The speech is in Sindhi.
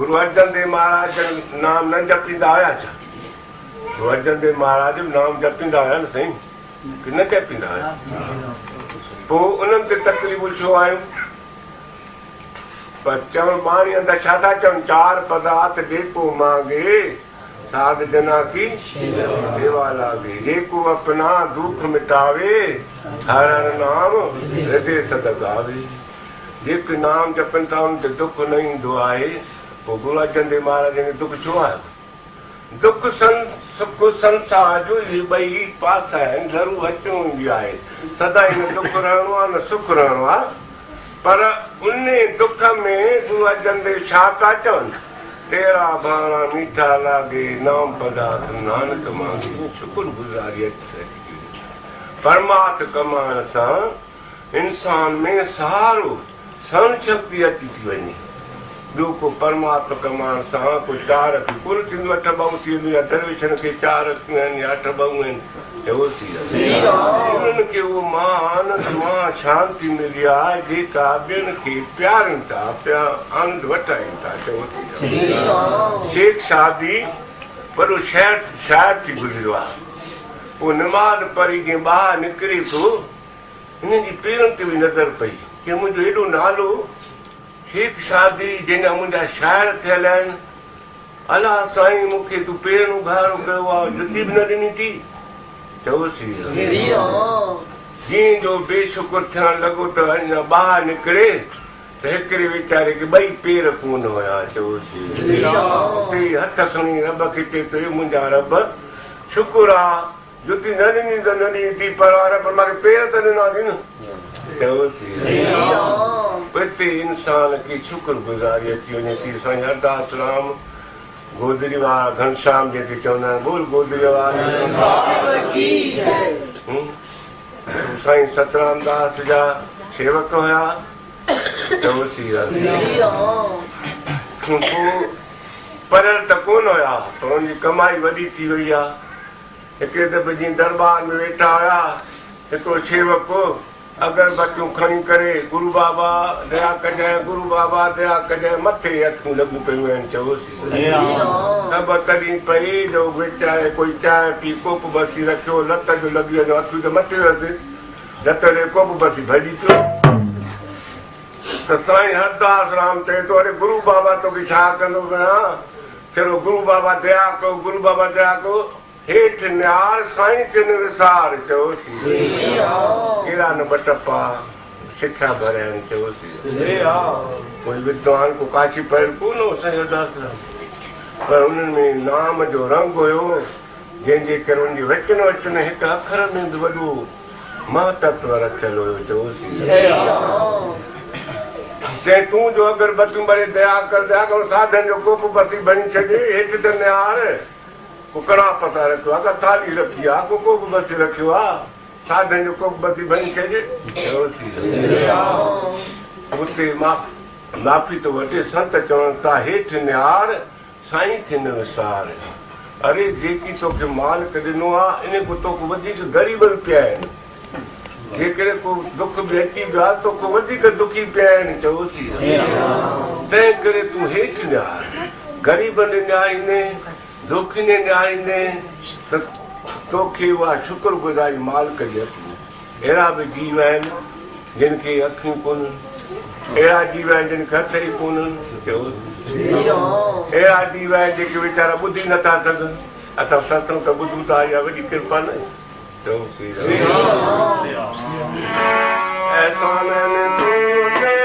گرو ارجن ديو مهاراج جن نام نه جپيندا هيا ڇا؟ گرو ارجن ديو مهاراج به نام جپيندا هيا نه سائين ڪي نه جپيندا هيا؟ پوء انهن تي تڪليفون ڇو آيون؟ پر چون ٻاڻي اندر ڇا ٿا چون؟ چار پدارٿ جيڪو مانگي ساڌ جنا ڪي سيوا لاگي جيڪو اپنا دوک مٽاوي هر هر نام هردي سد گاوي. جيڪي نام جپن ٿا انهن تي دک نه ايندو آهي، پوء گرو ارجن ديو مهاراج کي دک ڇو آيو؟ دک سک سنسار جو اهي ٻئي پاسا آهن، ضرور اچڻو ئي آهي، سدائين نه دک رهڻو آهي نه سک رهڻو آهي، پر انهي دک ۾ گرو ارجن ديو ڇا پيا چون؟ تيرا ڀاڻا ميٺا لاگي، نام پدارٿ نانڪ مانگي، شڪر گذاري اچ سچي پرمارٿ ڪمائڻ سان. انسان ۾ سهارو، سهن شڪتي اچي ٿي وڃي. ٻيو ڪو پرمارٿ ڪمائڻ سان ڪو چار اکيون ڪونه ٿينديون، اٺ ٻانهون ٿي وينديون يا درويشن کي چار اکيون آهن يا اٺ ٻانهون آهن چئو سي انهن کي اهو مها آنند مها شانتي ملي آهي جيڪا ٻين کي پيارين ٿا پيا آنند وٺائين ٿا چئو سي شيخ سعدي وڏو شاعر شاعر ٿي گذريو آهي پوء نماز پڙهي جيئن ٻاهر نڪري ٿو هن جي پيرن تي به نظر پئي چي منهنجو ايڏو نالو شيخ سعدي جنهن جا منهنجا شاعر ٿيل آهن الله سائين مون کي تون پيرن اگهاڙو ڪيو آ جتي به نه ڏني ٿي چئو سي جيئن جو بي شڪر ٿيڻ لڳو ته اڃا ٻاهر نڪري ته هڪڙي ويچاري کي ٻئي پير ڪونه هيا چئو سي اتي ئي هٿ کڻي رب کي چئي ٿو اي منهنجا رب شڪر آ جتي نه ڏني ته نه ڏني ٿي پر آ رب مان کي پير ته ڏنا ٿي نه چئو سي اتي انسان کي شڪر گذاري اچي وڃي ٿي سائين هرداس رام گودڙي وارا گهنشام جنهن کي چوندا آهن بول گودڙي واري سائين سترام داس جا سيوڪ هيا چئو سي پوء پڙهيل ته ڪونه هيا پر ان جي ڪمائي وڏي ٿي وئي آ هڪڙي دفعي جيئن درٻار ۾ ويٺا هيا، هڪڙو شيوڪ اگربتيون کڻي ڪري گرو بابا ديا ڪجانء، گرو بابا ديا ڪجانء مٿي اکيون لڳيون پيون آهن چئوس. خبر تڏهن پئي جو ويچاري ڪوئي چانهه پي ڪوپ بسي رکيو، لت جو لڳي وڃو اکيون ته مٿي هيس، لت ڏي ڪوپ بسي ڀڄي پيو ته سائين هرداس رام چئي ٿو اڙي گرو بابا توکي ڇا ڪندو پيان، چلو گرو بابا ديا ڪيو گرو بابا ديا ڪيو هيٺ نهار سائين کي نه وسار چئو سي ڪهڙا نه ٻه ٽپا سکيا ڀريا آهن چئو سي ڪوئي ودوان ڪو ڪاڇي پڙهيل ڪونه هو سائين هرداس رام پر انهن ۾ نام جو رنگ هيو جنهن جي ڪري ان جي وچن وچن هڪ اکر ۾ به وڏو مهتتو رکيل هيو چئو سي چئين تون جو اگربتيون ٻري ديا ڪر ديا ڪر ساڌن جو ڪوپ بسي ڀڃي ڇڏي هيٺ ته نهار ڪو ڪڙاهه پسائي رکيو آ ڪا ٿالهي رکي آ ڪو ڪوپ بسي رکيو آ ساڌن جو ڪوپ بسي ڀڃي ڇڏي چئو سي اتي معافي ٿو وٺي سنت چون ٿا هيٺ نهار سائين کي نه وسار. اري جيڪي توکي مالڪ ڏنو آ ان کان توکان وڌيڪ غريب به پيا آهن. جيڪڏهن ڪو دک به اچي ويو آ توکان وڌيڪ دکي پيا آهن چئو سي. تنهن ڪري تون هيٺ نهار. غريبن ڏي نهاريندين، دکين ڏي نهاريندين ته توکي اها شڪر گذاري مالڪ جي اچبو. اهڙا به جيو آهن جن کي اکيون ڪونهن، اهڙا جيو آهن جن کي هٿ ئي ڪونهن، اهڙا جيو آهن جيڪي ويچارا ٻڌي نٿا سگهن، اسان ستسنگ ته ٻڌون ٿا اها وڏي ڪرپا نه چئو سي احسان تون